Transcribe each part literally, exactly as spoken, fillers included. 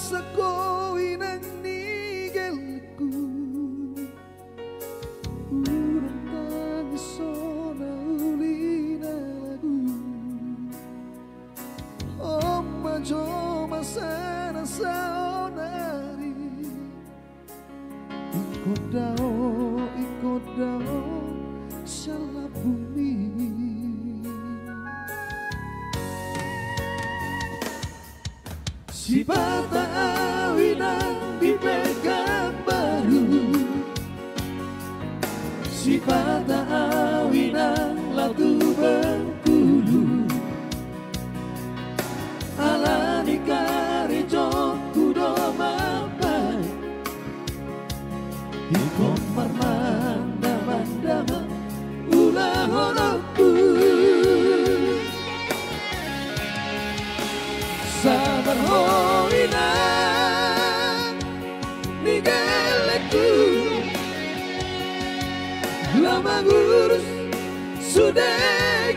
Sangkoinang ni gellengku, hurang tangis hona uli na lagu. On ma jo masa na saonari. Ingkon dao, ingkon dao sian lambungmi. Sipata au inang di Pekanbaru, sipata au inang laho tu Bengkulu. Ala ni karejongku do mambahen, ingkon marmandamanda ma ulahononku. Sabar ho inang ni gellengku, laho mangurus sude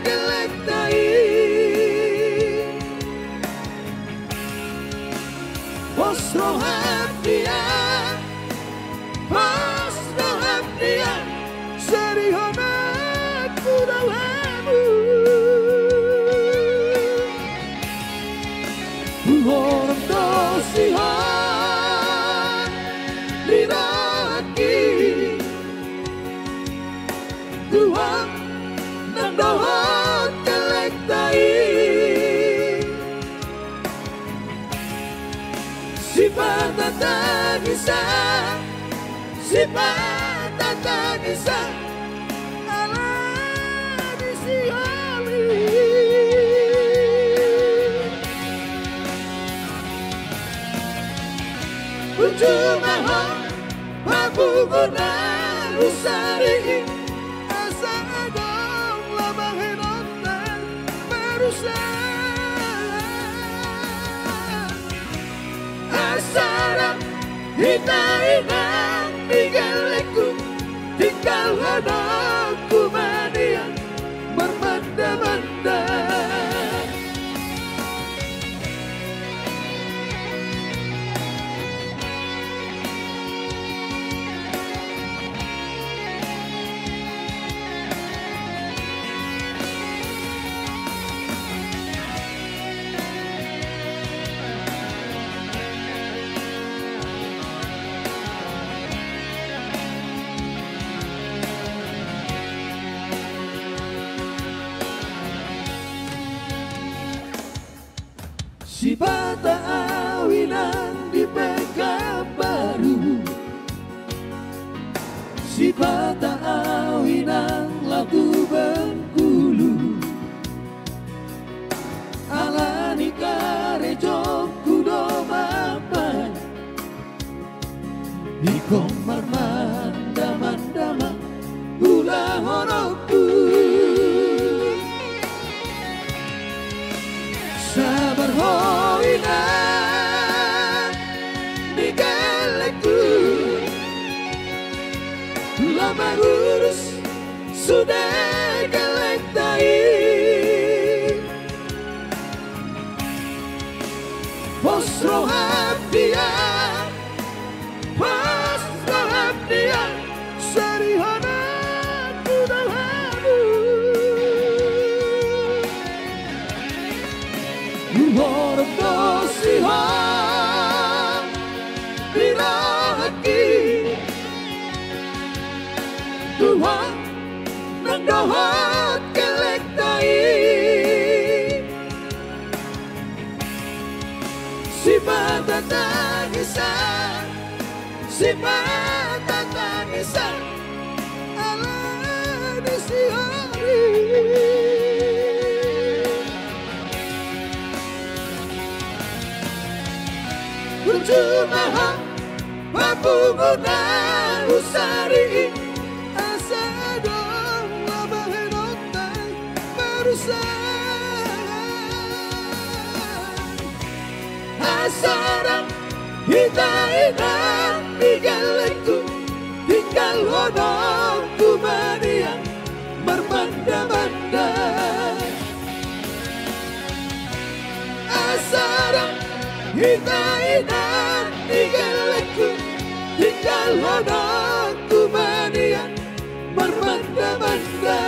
gellengta i. Pos roham dia, pos roham dia, sarihonan ku do hamu. Huhorong do sihol ni rohangki, tu ho nang dohot gellengta i. Sipata tangisan, sipata tangisan, ala ni sihol i. Unjung ma ho, papungu na husari i, asa adong laho bahenonta marusan. Asa ra hita inang ni gellengku, tinggalhononku ma nian marmandamanda. Sipata au inang di Pekanbaru, sipata au inang laho tu Bengkulu. Ala ni karejongku do mambahen, ingkon marmandamanda ma ulahononku. Sabar ho inang ni gellengku, laho mangurus sude gellengta i. Pos roham dia, pos roham dia, sarihonan ku do hamu. Huhorong do sihol ni rohangki, tu ho nang dohot gellengta i. Sipata tangisan, sipata tangisan, ala ni sihol i. Unjung ma ho, papungu na husari i, asa adong laho bahenonta marusan. Asa ra hita inang ni gellengku, tinggalhononku ma nian marmandamanda. Asa ra hita inang Tinggal aku, tinggal hadaku manian, marmanda-manda.